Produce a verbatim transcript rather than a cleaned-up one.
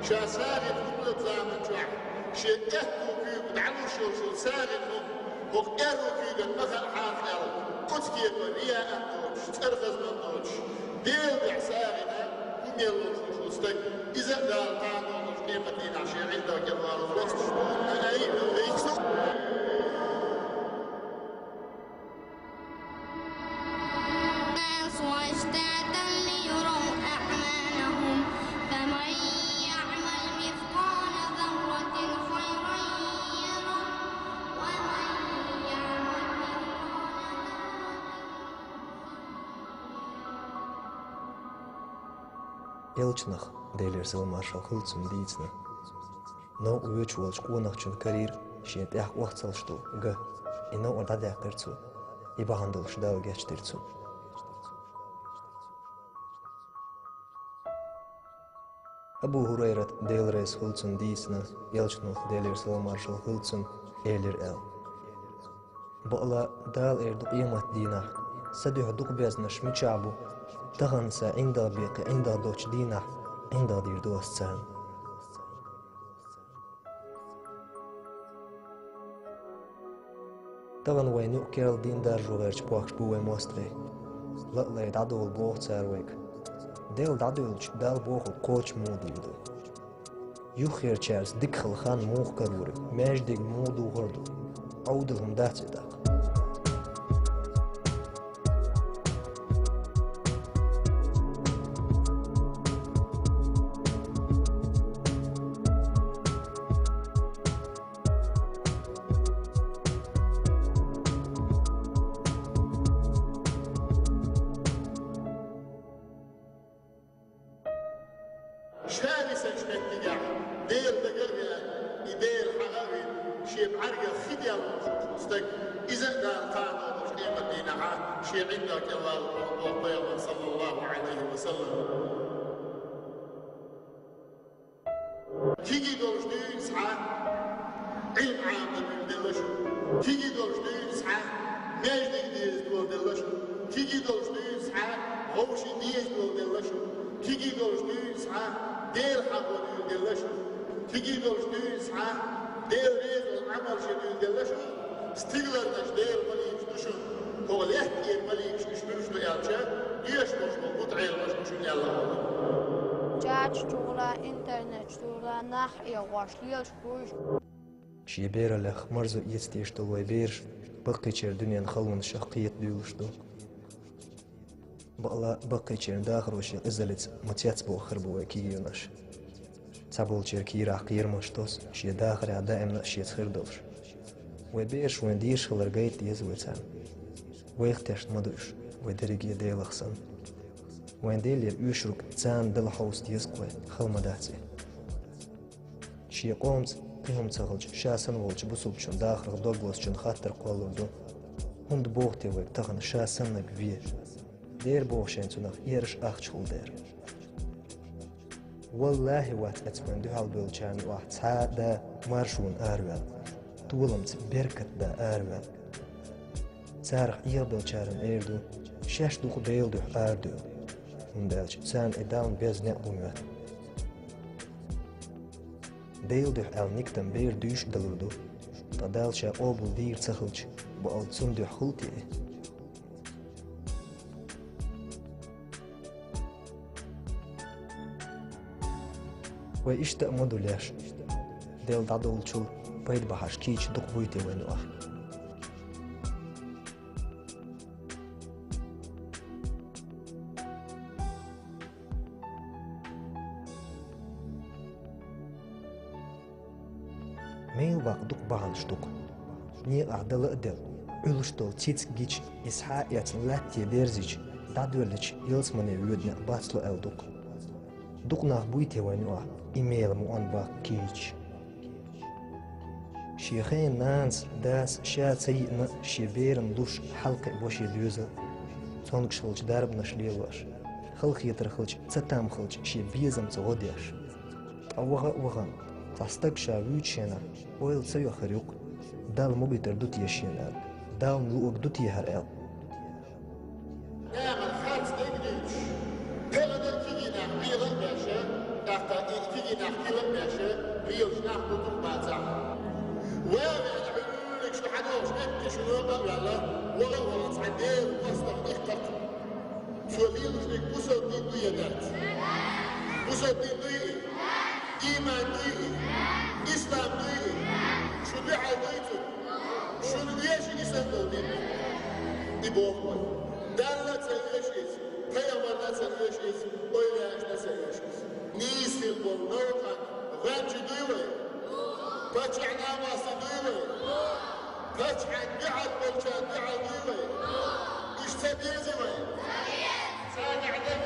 Ша сагӀина хӀума лаза заман чохь шен аьтту куьйга дӀалуш йолчу сагӀина хӀума, хӀокху аьрру куьйган ма хаьа хьарха аьлла, оцу кепара рияъ а доцуш, цӀархазман а доцуш, Делан дуьхьа сагӀина хӀума елла волуш волу стаг, иза а Дала кхана долуш къематдийнахь шен гӀиллакх кӀел валлалц лостуш ду, ай, вай, вай, واشتاتا ليروا أعمالهم، فمن يعمل مثقال ذرة خيرا يره، ومن يعمل مثقال ذرة Элчанах, Делера салам-маршалла хуьлда цунна, дийцина. Новкъа воьдуш волчу къонахчун карийра шен тӀехь къохцалш долу га. И новкъа дӀадаьккхира цо. И бахьана долуш Дала гечдира цунна. Абу ХӀурайрат, Дела реза хуьлда цунна, дийцина, Элчанах, Делера салам-маршалла хуьлда цунна, элира аьлла: Бакъала, Дала эр ду къематдийнахь: сан дуьхьа дукха безнаш мичахь бу? Тахана сан ӀиндагӀ бен кхин ӀиндагӀ доцчу дийнахь ӀиндагӀ дийр ду ас царна. Тахана вайна юкъ керла дин даржо гӀерташ бохкуш бу вайн мостагӀий. Ла а лай дӀадовла боху цара вайга. Делла дӀадевлча, Далла бохург кхочуш муха дийр ду? Юххерчаьрца дика хила хан муха карор ю, маьждиг муха духур ду? Ӏовдал хӀума дац и тӀаккха. Ша висинчу меттигехь Делан дага а веана, и Дела хьаха а вина, шен бӀаьргех хи дел волуш волу стаг, иза а Дала кхана долуш къематдийнахь шен ӀиндагӀ кӀел валлалц боху Пайхамар, саллаллаху Ӏалайхи ва саллам. Кегий долуш дуьйна схьа Ӏилма Ӏамдан дуьйна делла шу. Кегий долуш дуьйна схьа маьждиг деза дола делла шу. Кегий долуш дуьйна схьа вовшийн деза дола делла шу. Кегий долуш дуьйна схьа Дела хьаха дуьйна делла шу. Кегий долуш дуьйна схьа Дела реза волу Ӏамал шен дуьйна делла шу. Стигаларнаш Делан маликаш ду шуна, хӀокху лаьттан тӀера маликаш уьш муьлш ду аьлча, доьшуш болуш болу бутӀа Ӏеламаш ду шуна аьлла хьуна. Чаташ чугӀура, интернет чугӀура, нах эгӀош, лелаш хуьйш. Шен бераллех марзо эцадеш долу вай бераш баккхийчеран дуьненан халонашах кхета дуьйлуш ду. Бакъала, баккхийчеран дахаро шен къизаллица ма цецбохур бу вай кегийрхой. Цхьаболчеран кийрахь кхерамаш тосу, шен дахарехь даимна а шеца хир долуш. Вай бераш вайна дезаш хилар гайта деза вай царна. Вайх тешна ма ду уьш, вай дерриге а Делах санна. Вайн Делера оьшург царна дала хьовса деза-кх вай, хала ма дац и. Шен къомаца кхин хӀума ца хилча, ша санна волчу бусалбачун дахарх дог лозучун хаттар кхоллалур ду: «ХӀунда боху те вайга тахана ша саннарг ве?» Дера боху шайна цунах ераш ахча хилла дера. Валлахьи, вац эцман дуьхьал бевллачарна юкъахь цхьа а да маршонан араваьлла, толамца беркат да араваьлла. Царах Ӏехабеллачарна эр ду: шаьш ду-кх Делан дуьхьа арадевлла, хӀунда аьлча царна и Далла беза некъ хӀума ю. Делан дуьхьа аьлла никтам бер дуьйш а далур ду, ткъа Дала ша къобал дийр ца хилча, бакъалла цунна дуьхьа хуьлу те и? Вай иштта а ма ду леш. Делла дӀадолучул пайда бахьаш кийча дукха буй те вайна юкъахь? Мел бакъ дукха бахьанаш ду-кх. Некъахь дала а делла, Ӏуьллуш долу цициг гича, иза схьа а эцна латте дерзича, дӀадоьллича, ялсамане воьду некъ бац ло аьлла ду-кх. Дукха нах буй те вайна юкъахь и мела мукъан баккха кийча? Шен хенан нанас, дас ша ца йиъна а, шен берана луш хьалакхиа бо шен доьзал. Цомгуш хилча дарбанаш лелош, халахетар хилча, цатам хилча шен безамца гӀо деш. Ткъа ваха а вахана, цхьа стаг ша вуьйчу хенахь, ойла ца йо хир ю-кх, Далла мугӀийтар ду те шена аьлла, Далла луург ду те хӀара аьлла. Нахана харц дерг дуьйцуш, тахана кегий нах бегӀа а беш, тӀаккха и кегий Нах килам беша, лелаш нах бутух бацахь. Ва вена хьуьллиг шу хьадогӀуш, экка шу лоба а ваьлла, вала вала цхьа Дела постах ихтарт. Цо лелаш дик бусалба дин дуй е дац? Бусалба дин дуй и? Иман дуй и? Ислам дуй и? Шу дуьхьал дуй цу? Шуна вешан и сан долу дин? И боху вай. Далла ца вешан иза, пайхамарна ца вешан иза, ойла яшна ца вешан иза. Нийса хила болу новкъан гӀан чу дуй вай? Паччахьан намаста дуй вай? Паччахьан дуьхьал болчарна дуьхьал дуй вай? Иштта ца деза вай? Царна хьадан